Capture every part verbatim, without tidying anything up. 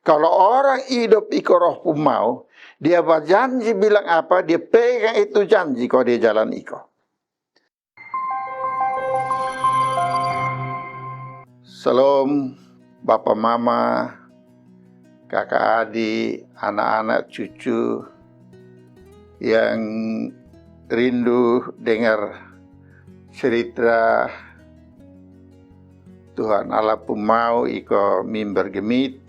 Kalo orang idop iko Roh pung mau, dia bajanji bilang apa, dia pegang itu janji ko dia jalan iko. Salom, bapa mama, kaka adi, anak-anak, cucu yang rindu dengar cerita Tuhan Allah pung mau iko mimbar gemit.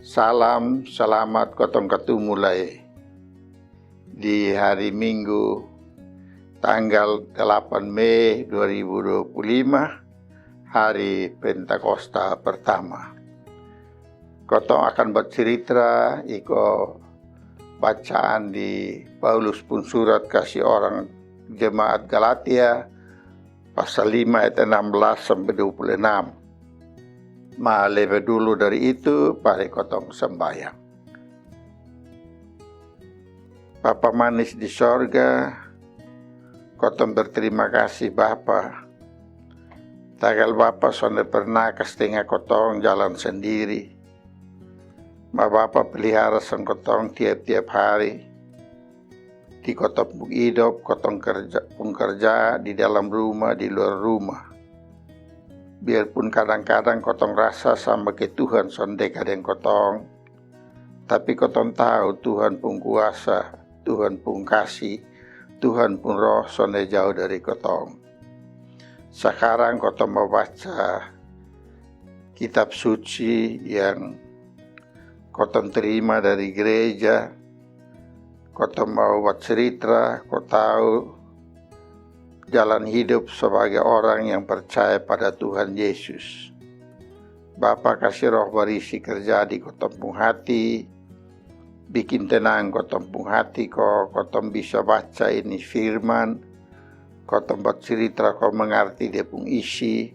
Salam salamat kotong katumu lai di hari Minggu tanggal delapan Mei dua ribu dua puluh lima, hari Pentakosta pertama. Kotong akan bercerita iko bacaan di Paulus pung surat kasi orang jemaat Galatia, pasal lima ayat enam belas sampai dua puluh enam. Ma lebe dulu dari itu, mari kotong sembayang. Bapa manis di sorga, kotong berterima kasih Bapa. Tagal Bapa sonde pernah kastenga kotong jalan sendiri. Ma Bapa pelihara sang kotong tiap-tiap hari. Di kotong pung idop, kotong kerja, pung kerja, di dalam rumah, di luar rumah. Biarpun kadang-kadang kotong rasa sama ke Tuhan sonde ka deng kotong, tapi kotong tahu Tuhan pung kuasa, Tuhan pung kasih, Tuhan pung roh sonde jauh dari kotong. Sakarang kotong mau baca kitab suci yang kotong terima dari gereja. Kotong mau bacerita, ko tahu jalan hidup sebagai orang yang percaya pada Tuhan Yesus. Bapa kasi Roh Barisi kerja di kotong pung hati, bikin tenang kotong pung hati ko kotong bisa baca ini firman, kotong bacerita ko mengarti dia pung isi.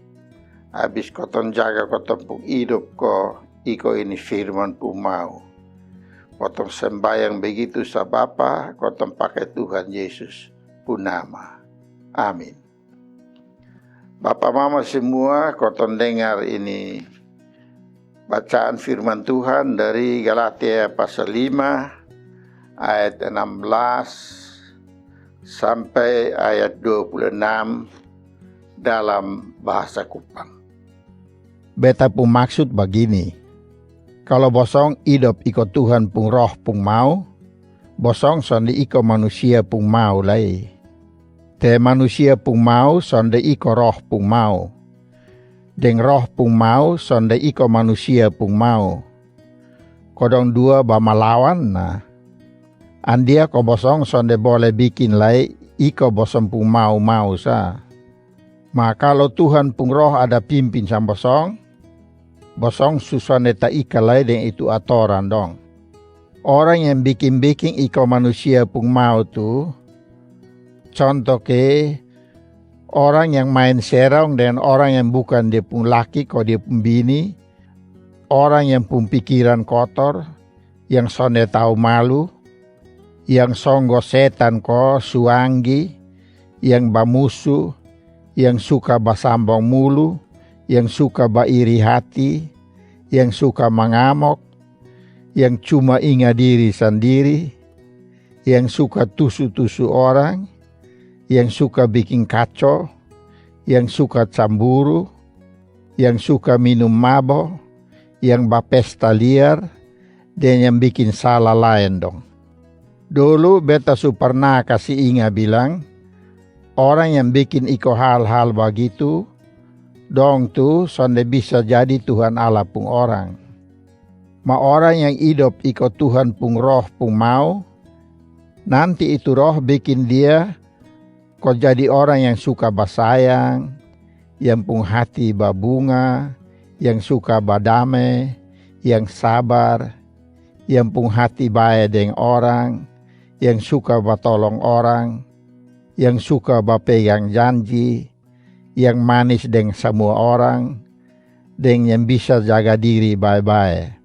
Abis kotong jaga kotong pung idop ko iko ini firman pung mau. Kotong sembayang begitu sa Bapa, kotong pake Tuhan Yesus pung nama. Amin. Bapa mama semua, kotong dengar ini bacaan firman Tuhan dari Galatia pasal lima ayat enam belas sampai ayat dua puluh enam dalam bahasa Kupang. Beta pung maksud bagini: kalo bosong idop iko Tuhan pung Roh pung mau, bosong sonde iko manusia pung mau lai. Te manusia pung mau sonde iko Roh pung mau. Deng Roh pung mau sonde iko manusia pung mau. Ko dong dua bamalawan na. Andia ko bosong sonde bole bikin lai iko bosong pung mau-mau sa. Ma kalo Tuhan pung Roh ada pimpin sang bosong, bosong su sonde taika lai deng itu atoran dong. Orang yang bikin-bikin iko manusia pung mau tu, conto ke, orang yang maen serong dengan orang yang bukan dia pung laki ko dia pung bini, orang yang pung pikiran kotor, yang sonde tau malu, yang songgo setan ko suanggi, yang bamusu, yang suka basambong mulu, yang suka bairi hati, yang suka mangamok, yang cuma inga diri sandiri, yang suka tusu-tusu orang, yang suka bikin kaco, yang suka camburu, yang suka minum mabo, yang bapesta liar, deng yang bikin sala laen dong. Dulu beta su parna kasi inga bilang, orang yang bikin iko hal-hal bagitu, dong tu sonde bisa jadi Tuhan Allah pung orang. Ma orang yang idop iko Tuhan pung Roh pung mau, nanti itu Roh bikin dia ko jadi orang yang suka basayang, yang pung hati babunga, yang suka badame, yang sabar, yang pung hati bae deng orang, yang suka batolong orang, yang suka bapegang janji, yang manis deng samua orang, deng yang bisa jaga diri bae-bae.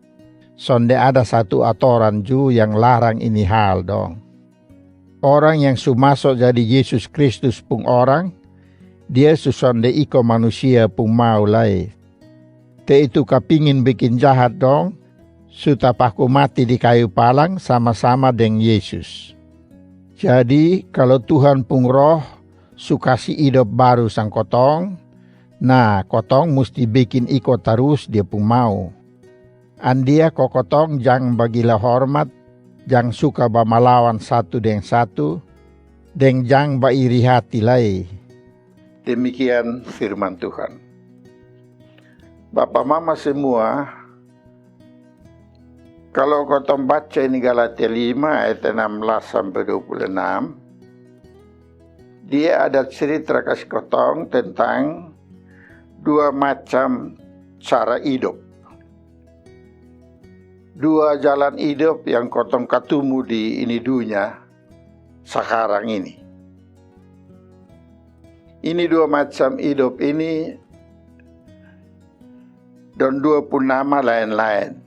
Sonde ada satu atoran ju yang larang ini hal dong. Orang yang su maso jadi Yesus Kristus pung orang, dia su sonde iko manusia pung mau lai. te itu kapingin bikin jahat dong, su tapaku mati di kayu palang sama-sama deng Yesus. Jadi kalo Tuhan pung Roh su kasi idop baru sang kotong, na kotong musti bikin iko tarus Dia pung mau. Andia ko kotong jang bagila hormat, jang suka bamalawan satu deng satu, deng jang bairi hati lai. Demikian firman Tuhan. Bapa mama semua, kalo kotong baca ini Galatia lima ayat enam belas sampai dua puluh enam, dia ada cerita kasi kotong tentang dua macam cara idop. Dua jalan idop yang kotong katumu di ini dunya sakarang ini. Ini dua macam idop ini dong dua pung nama laen-laen.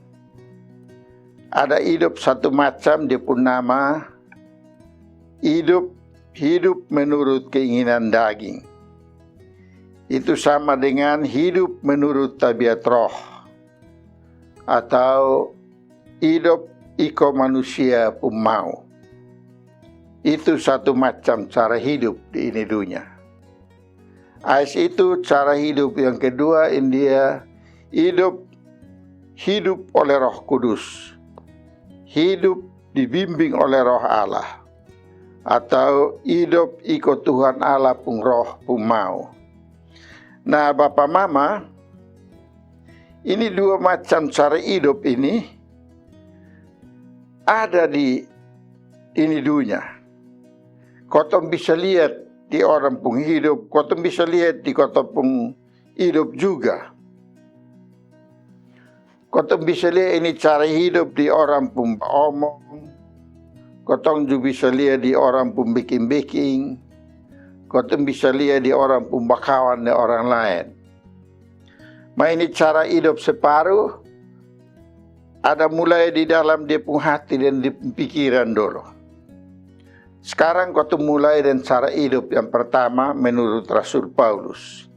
Ada idop satu macam, dia pung nama idop, hidup menurut keinginan daging. Itu sama dengan hidup menurut tabiat roh, atau idop iko manusia pung mau. Itu satu macam cara hidup di ini dunya. Ais itu, cara hidup yang kedua, india idop, hidup oleh Roh Kudus, hidup dibimbing oleh Roh Allah, atau idop iko Tuhan Allah pung Roh pung mau. Na bapa mama, ini dua macam cara idop ini ada di ini dunya. Kotong bisa liat di orang pung hidup, kotong bisa liat di kotong pung idop juga. Kotong bisa lia ini cara hidup di orang pung omong. Kotong ju bisa lia di orang pung beking-beking. Kotong bisa lia di orang pung bakawan deng orang laen. Ma ini cara idop separu ada mulai di dalam dia pung hati deng dia pung pikiran dolo. Skarang kotong mulai deng cara idop yang pertama menurut Rasul Paulus.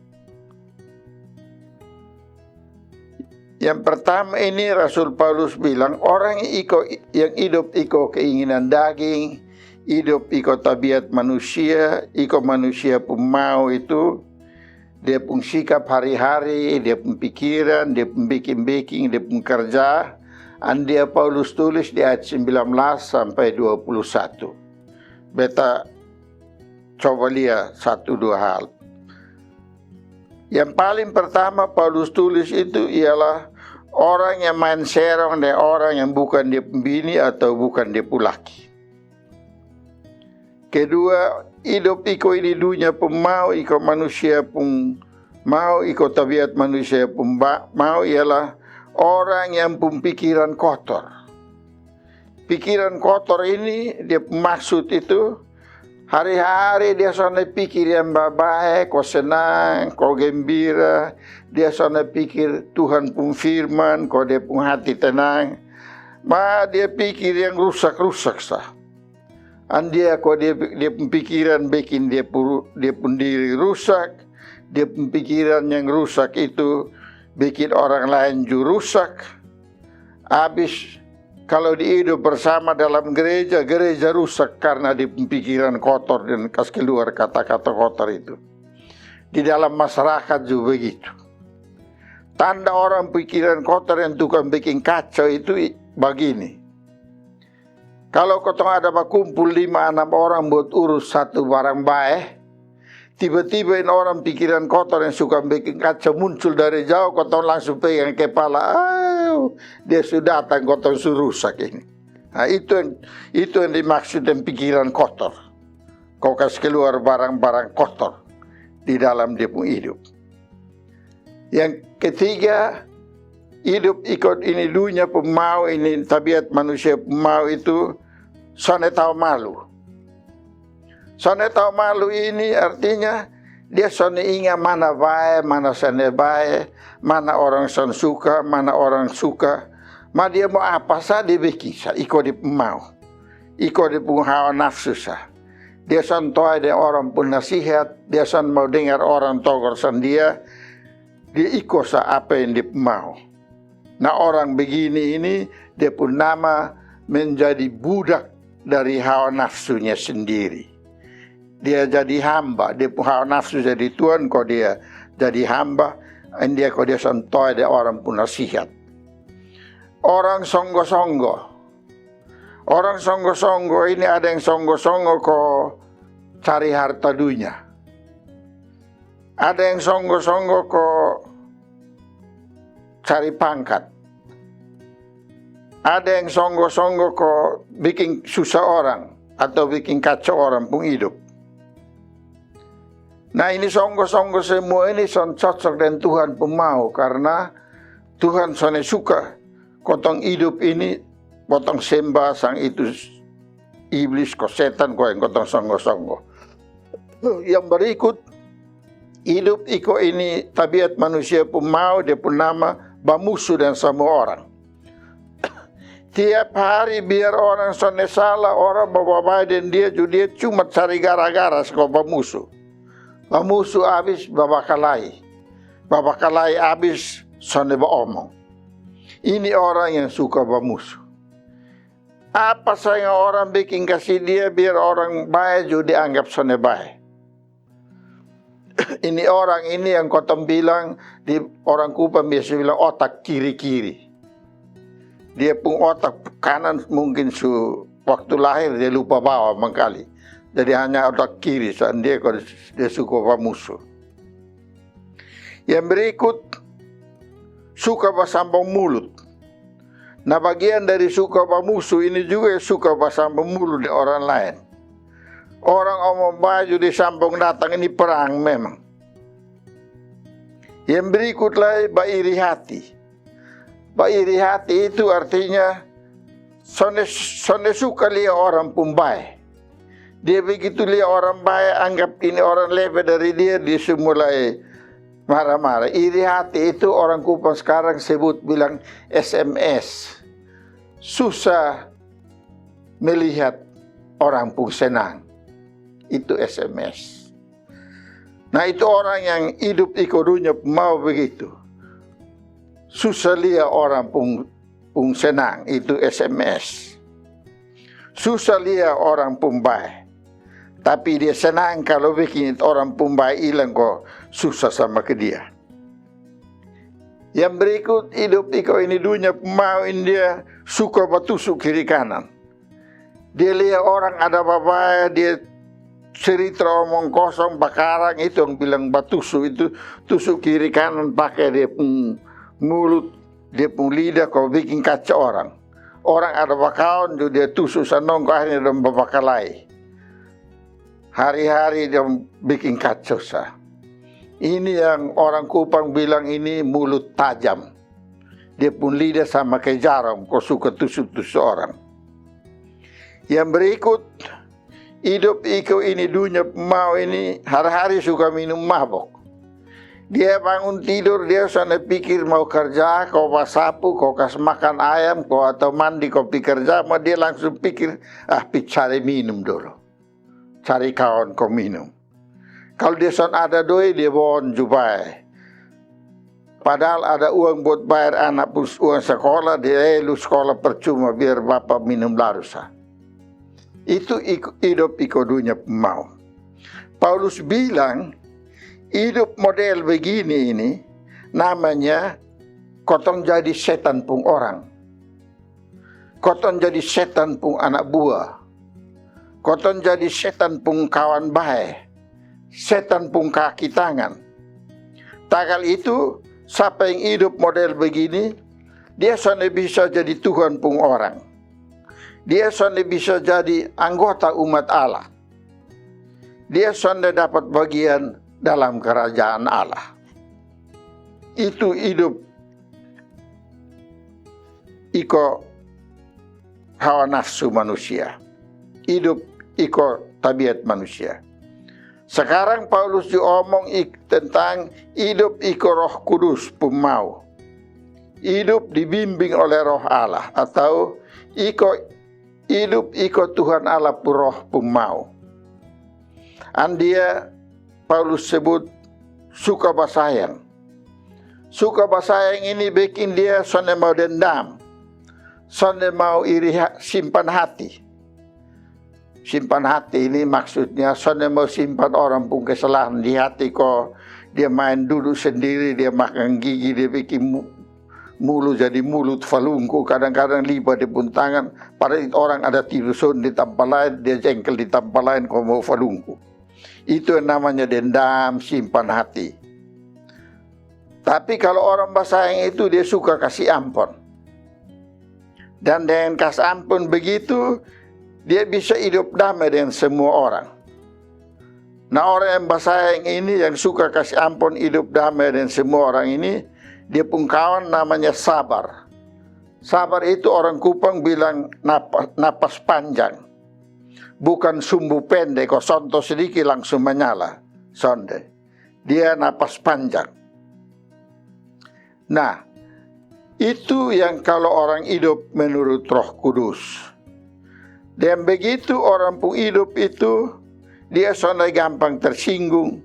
Yang pertama ini Rasul Paulus bilang, orang iko, yang idop iko keinginan daging, idop iko tabiat manusia, iko manusia pung mau itu, dia pung sikap hari-hari, dia pung pikiran, dia pung beking-beking, dia pung karja, andia Paulus tulis di ayat sembilan belas sampai dua puluh satu. Beta coba lia satu dua hal. Yang paling pertama Paulus tulis itu ialah orang yang maen serong deng orang yang bukan dia pung bini atau bukan dia pung laki. Kedua, idop iko ini dunya pung mau, iko manusia pung mau, iko tabiat manusia pung ba-, mau ialah orang yang pung pikiran kotor. Pikiran kotor ini, dia pung maksud itu, hari-hari dia sonde pikir yang babae, ko senang, ko gembira, dia sonde pikir Tuhan pung firman, ko dia pung hati tenang. Ma dia pikir yang rusak-rusak sa. Andia ko dia, dia pung pikiran bekin dia pung, dia pung diri rusak, dia pung pikiran yang rusak itu bekin orang laen ju rusak. Abis kalo dia idop bersama dalam gereja, gereja rusak karna dia pung pikiran kotor deng kas keluar kata-kata kotor itu. Di dalam masyarakat ju begitu. Tanda orang pikiran kotor yang tukang bekin kacau itu i-, bagini. Kalo kotong ada bakumpul lima anam orang buat urus satu barang bae, tiba-tiba ini orang pikiran kotor yang suka bekin kacau muncul dari jauh, kotong langsung pegang kepala, "Au, dia su datang, kotong su rusak ini." Na, itu yang, itu yang dimaksud deng pikiran kotor. Ko kas keluar barang-barang kotor di dalam dia pung idop. Yang ketiga, idop iko ini dunya pung mau, ini tabiat manusia pung mau itu sonde tau malu. Sonde tau malu ini artinya dia sonde inga mana bae, mana sonde bae, mana orang son suka, mana orang suka. Ma dia mau apa sa dia bekin sa, iko dia pung mau. Iko dia pung hawa nafsu sa. Dia son toa deng orang pung nasihat, dia son mau dengar orang togor sang dia. Dia iko sa apa yang dia pung mau. Na orang begini ini, dia pung nama menjadi budak dari hawa nafsunya sendiri. Dia jadi hamba, dia pung hawa nafsu jadi tuan, ko dia jadi hamba. India ko dia santoe dia orang pung nasihat. Orang songgo-songgo. Orang songgo-songgo ini ada yang songgo-songgo ko cari harta dunia. Ada yang songgo-songgo ko cari pangkat. Ada yang songgo-songgo ko bikin susah orang atau bikin kacau orang pung hidup. Nah, ini songgo-songgo semua ini son cocok dengan Tuhan pung mau, karena Tuhan sone suka kotong hidup ini, kotong sembah sang itu iblis ko setan ko yang kotong songgo-songgo. Yang berikut, hidup iko ini tabiat manusia pung mau, dia pung nama bamusu dan semua orang. Tiap hari biar orang sone salah, orang mau babae dan dia ju, dia cuma cari gara-gara seko bamusu. Bamusu abis babakalai. Babakalai abis sone baomong. Ini orang yang suka bamusu. Apa saja orang bikin kasi dia, biar orang bae ju dianggap sone bae. Ini orang ini yang kotong bilang, di orang Kupang biasa bilang otak kiri-kiri. Dia pung otak kanan mungkin su waktu lahir dia lupa bawa mangkali. Jadi hanya otak kiri, sang dia ko dia suka bamusu. Yang berikut, suka basambung mulut. Nah, bagian dari suka bamusu ini juga suka basambung mulut di orang lain. Orang omong baju di sambung datang, ini perang memang. Yang berikut lagi, bairi hati. Bairi hati itu artinya sone, sone suka lia orang pung bae. Dia begitu lia orang bae, anggap ini orang lebe dari dia, dia su mulai marah-marah. Iri hati itu orang Kupang sekarang sebut bilang S M S. Susah melihat orang pung senang. Itu S M S. Nah, itu orang yang hidup iko dunia pung mau begitu. Susah lia orang pung, pung senang, itu S M S. Susah lia orang pung bae. Tapi dia senang kalo bikin orang pung bae ilang ko susah sama ke dia. Yang berikut, hidup iko ini dunia pung mau ini dia suka batusu kiri kanan. Dia lia orang ada babae, dia cerita omong kosong, bakarang, itu yang bilang batusu itu, tusu kiri kanan pake dia pung mulut, dia pung lidah ko bikin kacau orang. Orang ada bakawan ju dia tusu sanong ko akhirnya dong babakalai. Hari-hari dong bikin kacau sa. Ini yang orang Kupang bilang ini mulut tajam. Dia pung lidah sama ke jarom ko suka tusu-tusu orang. Yang berikut, hidup iko ini dunia pung mau ini hari-hari suka minum mabok. Dia bangun tidur, dia sone pikir mau karja, ko basapu, ko kas makan ayam, ko atau mandi, ko pi karja, ma dia langsung pikir, ah, pi cari minum dolo. Cari kawan ko minum. Kalo dia son ada doi, dia bon ju bae. Padahal ada uang buat bayar anak pung uang sekolah, dia, eh, lu sekolah percuma biar bapa minum laru sa. Itu iko, hidup iko dunia pung mau. Paulus bilang, hidup model begini ini namanya kotong jadi setan pung orang. Kotong jadi setan pung anak buah. Kotong jadi setan pung kawan bae. Setan pung kaki tangan. Tagal itu, sapa yang hidup model begini, dia sone bisa jadi Tuhan pung orang. Dia sone bisa jadi anggota umat Allah. Dia sone dapat bagian dalam kerajaan Allah. Itu hidup iko hawa nafsu manusia. Hidup iko tabiat manusia. Sekarang Paulus ju omong ik-, tentang hidup iko Roh Kudus pung mau. Hidup dibimbing oleh Roh Allah, atau iko hidup iko Tuhan Allah pung Roh pung mau. Andia Paulus sebut suka basayang. Suka basayang ini bikin dia sonde mau dendam, sonde mau iri ha-, simpan hati. Simpan hati ini maksudnya sonde mau simpan orang pung kesalahan di hati ko. Dia main duduk sendiri, dia makan gigi, dia bikin mu-, mulu jadi mulut falungku. Kadang-kadang liba dia pung tangan, padahal orang ada tidur son di tampa lain, dia jengkel di tampa lain ko mau falungku. Itu yang namanya dendam, simpan hati. Tapi kalau orang basayang itu dia suka kasi ampon. Dan dengan kas ampon begitu, dia bisa hidup damai dengan semua orang. Nah, orang yang basayang ini, yang suka kasi ampon, hidup damai dengan semua orang ini, dia pung kawan namanya sabar. Sabar itu orang Kupang bilang napa-, napas panjang. Bukan sumbu pende, ko sonto sedikit langsung manyala. Sonde. Dia napas panjang. Nah, itu yang kalau orang hidup menurut Roh Kudus. Dan begitu orang pung hidup itu, dia sonde gampang tersinggung,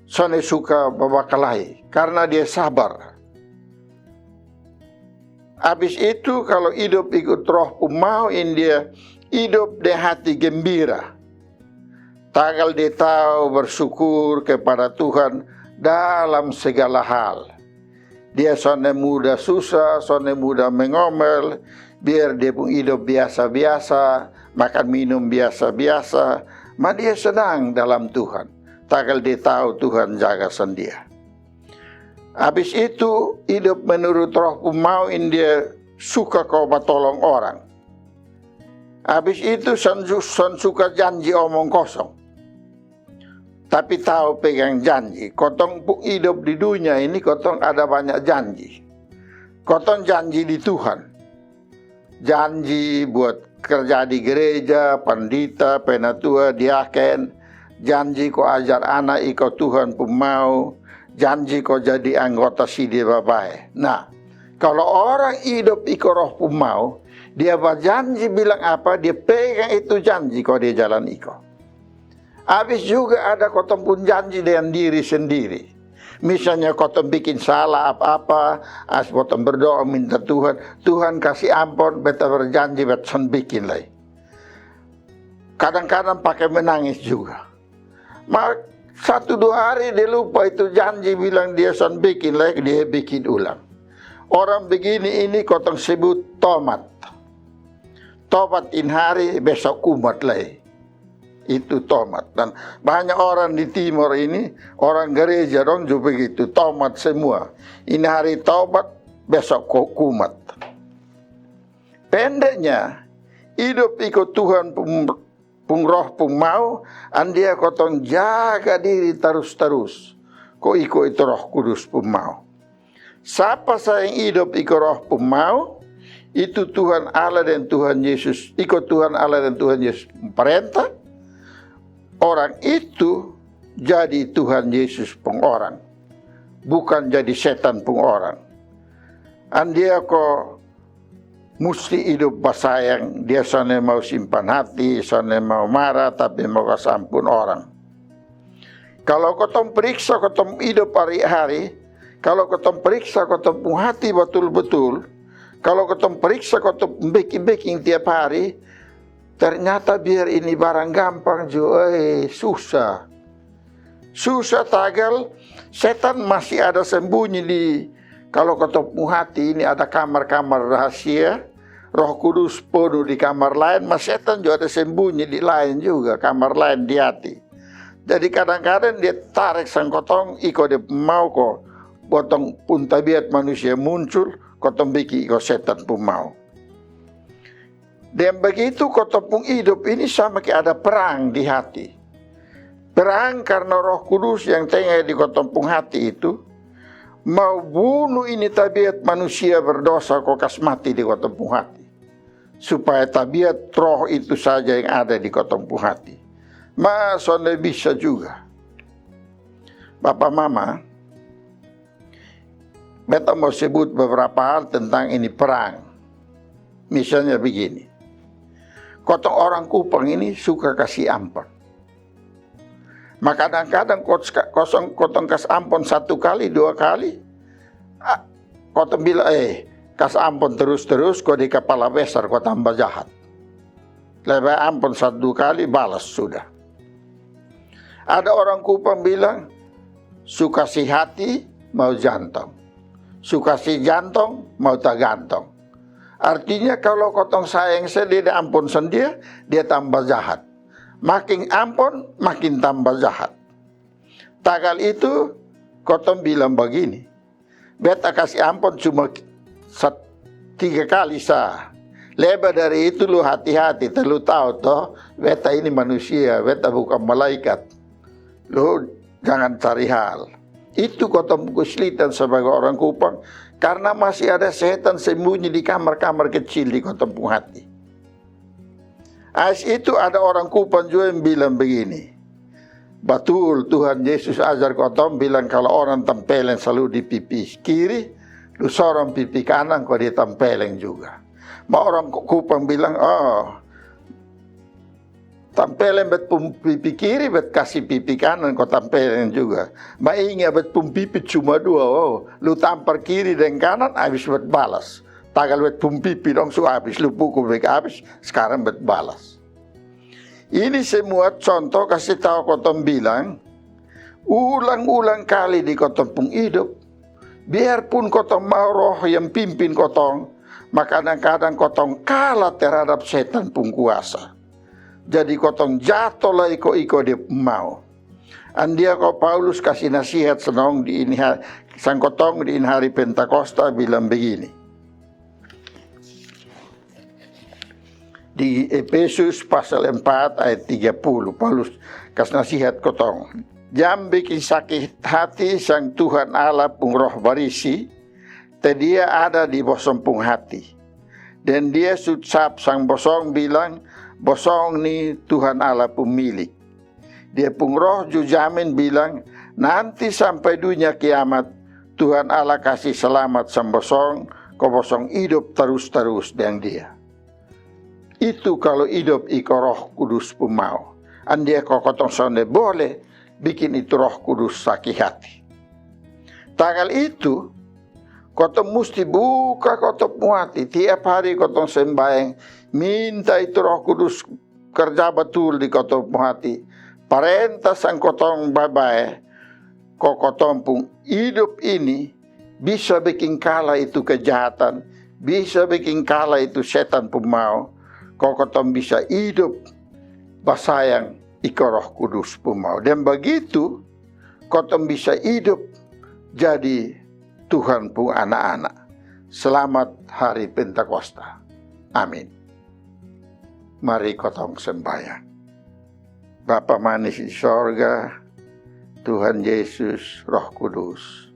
sonde suka babakalahi, karna dia sabar. Abis itu, kalau hidup ikut Roh pung mau ini, dia hidup deng hati gembira. Tagal dia tau bersyukur kepada Tuhan dalam segala hal. Dia sonde mudah susah, sonde mudah mengomel, biar dia pung hidup biasa-biasa, makan minum biasa-biasa, ma dia senang dalam Tuhan. Tagal dia tau Tuhan jaga sang dia. Abis itu, hidup menurut Roh pung mau ini dia suka ko batolong orang. Abis itu, son su-, son suka janji omong kosong. Tapi tau pegang janji. Kotong pung hidup di dunia ini, kotong ada banyak janji. Kotong janji di Tuhan. Janji buat kerja di gereja, pandita, penatua, diaken. Janji ko ajar ana iko Tuhan pung mau. Janji ko jadi anggota sidi babae. Nah, kalau orang hidup iko Roh pung mau, dia bajanji bilang apa, dia pegang itu janji ko dia jalan iko. Abis juga ada kotong pung janji dengan diri sendiri. Misalnya kotong bikin salah apa-apa, as kotong berdoa minta Tuhan, "Tuhan kasi ampon, beta berjanji beta son bikin lai." Kadang-kadang pake menangis juga. Ma satu dua hari dia lupa itu janji, bilang dia son bikin lai, dia bikin ulang. Orang begini ini kotong sebut tomat. Tobat ini hari, besok kumat lai. Itu tomat. Dan banyak orang di Timor ini, orang gereja dong juga begitu, tomat semua. Ini hari tobat, besok ku-, kumat. Pendeknya, hidup iko Tuhan pung, pung Roh pung mau, andia kotong jaga diri tarus-tarus. Ko iko itu Roh Kudus pung mau. Sapa sa yang idop iko Roh pung mau, itu Tuhan Allah dan Tuhan Yesus, iko Tuhan Allah dan Tuhan Yesus pung parenta, orang itu jadi Tuhan Yesus pung orang, bukan jadi setan pung orang. Andia ko musti idop basayang, dia sonde mau simpan hati, sonde mau mara, tapi mau kas ampun orang. Kalo kotong periksa kotong idop hari-hari, kalo kotong periksa kotong pung hati batul-batul, kalo kotong periksa kotong pung beking-beking tiap hari, ternyata biar ini barang gampang ju, eh, susah. Susah tagal setan masih ada sembunyi di, kalo kotong pung hati ini ada kamar-kamar rahasia, Roh Kudus ponu di kamar laen, ma setan ju ada sembunyi di laen juga, kamar laen di hati. Jadi kadang-kadang dia tarek sang kotong iko dia pung mau ko, kotong pung tabiat manusia muncul, kotong biking iko setan pung mau. Deng begitu kotong pung idop ini sama ke ada perang di hati. Perang karna Roh Kudus yang tenga di kotong pung hati itu mau bunu ini tabiat manusia berdosa ko kas mati di kotong pung hati. Supaya tabiat Roh itu saja yang ada di kotong pung hati. Ma sonde bisa juga. Bapa mama, beta mau sebut beberapa hal tentang ini perang. Misalnya begini. Kotong orang Kupang ini suka kasi ampon. Ma kadang-kadang kos-, kosong kotong kas ampon satu kali, dua kali, Ah, kotong bilang, eh, kas ampon terus-terus, ko di kapala besar ko tambah jahat. Lebe ampon satu dua kali, balas sudah. Ada orang Kupang bilang, su kasi hati mau jantong, su kasi jantong mau tagantong. Artinya, kalau kotong sayang sa dia, dia ampon sang dia, dia tambah jahat. Makin ampon, makin tambah jahat. Tagal itu, kotong bilang bagini, beta kasi ampon cuma sa-, tiga kali sa. Lebe dari itu, lu hati-hati, ta lu tau to, beta ini manusia, beta bukan malaikat. Lu jangan cari hal. Itu kotong pung kesulitan sebagai orang Kupang, karena masih ada setan sembunyi di kamar-kamar kecil di kotong pung hati. Ais itu ada orang Kupang jua yang bilang begini, batul, Tuhan Yesus ajar kotong bilang, kalau orang tampeleng salu di pipi kiri, lu sorong pipi kanan ko dia tampeleng juga. Ma orang Ku-, Kupang bilang, oh, tampeleng bet pung pipi kiri, bet kasi pipi kanan ko tampeleng juga. Ma inga, bet pung pipi cuma dua, oh, lu tampar kiri deng kanan, abis bet balas. Tagal bet pung pipi dong su abis, lu pukul bek abis, skarang bet balas. Ini semua contoh kasi tau kotong bilang, ulang-ulang kali di kotong pung idop, biarpun kotong mau Roh yang pimpin kotong, ma kadang-kadang kotong kala terhadap setan pung kuasa. Jadi kotong jato la iko-iko dia pung mau. Andia ko Paulus kasi nasihat sang kotong di ini ha-, sang kotong di ini hari Pentakosta bilang begini. Di Efesus pasal empat ayat tiga puluh, Paulus kas nasihat kotong. Jang bikin saki hati sang Tuhan Allah pung Roh Barisi, te dia ada di bosong pung hati. Deng dia su cap sang bosong bilang, bosong ni Tuhan Allah pung milik. Dia pung Roh ju jamin bilang, nanti sampai dunia kiamat, Tuhan Allah kasi salamat sang bosong, ko bosong idop tarus-tarus deng dia. Itu kalo idop iko Roh Kudus pung mau. Andia ko kotong sonde bole bikin itu Roh Kudus saki hati. Tagal itu, kotong musti buka kotong pung hati. Tiap hari kotong sembayang, minta itu Roh Kudus karja batul di kotong pung hati. Parenta sang kotong bae-bae, ko kotong pung idop ini bisa bikin kala itu kejahatan, bisa bikin kala itu setan pung mau, ko kotong bisa idop basayang iko Roh Kudus pung mau. Deng bagitu, kotong bisa idop jadi Tuhan pung anak-anak. Selamat hari Pentakosta. Amin. Mari kotong sembayang. Bapa manis di sorga, Tuhan Yesus, Roh Kudus,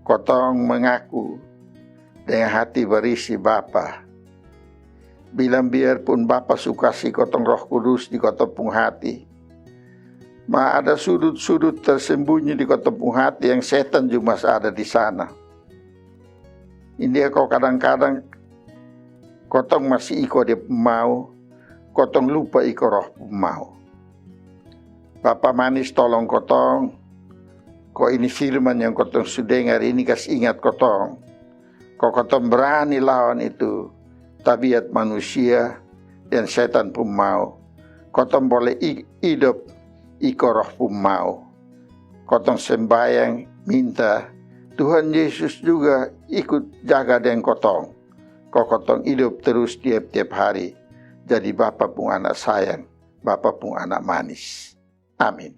kotong mangaku deng hati barisi Bapa, bilang biarpun Bapa su kasi kotong Roh Kudus di kotong pung hati, ma ada sudut-sudut tersembunyi di kotong pung hati yang setan ju masi ada di sana. India ko kadang-kadang kotong masi iko dia pung mau, kotong lupa iko Roh pung mau. Bapa manis, tolong kotong, ko ini firman yang kotong su dengar ini kas ingat kotong, ko kotong brani lawan itu tabiat manusia deng setan pung mau. Kotong bole i-, idop iko Roh pung mau. Kotong sembayang minta Tuhan Yesus juga ikut jaga deng kotong, ko kotong idop terus tiap-tiap hari jadi Bapa pung anak sayang, Bapa pung anak manis. Amin.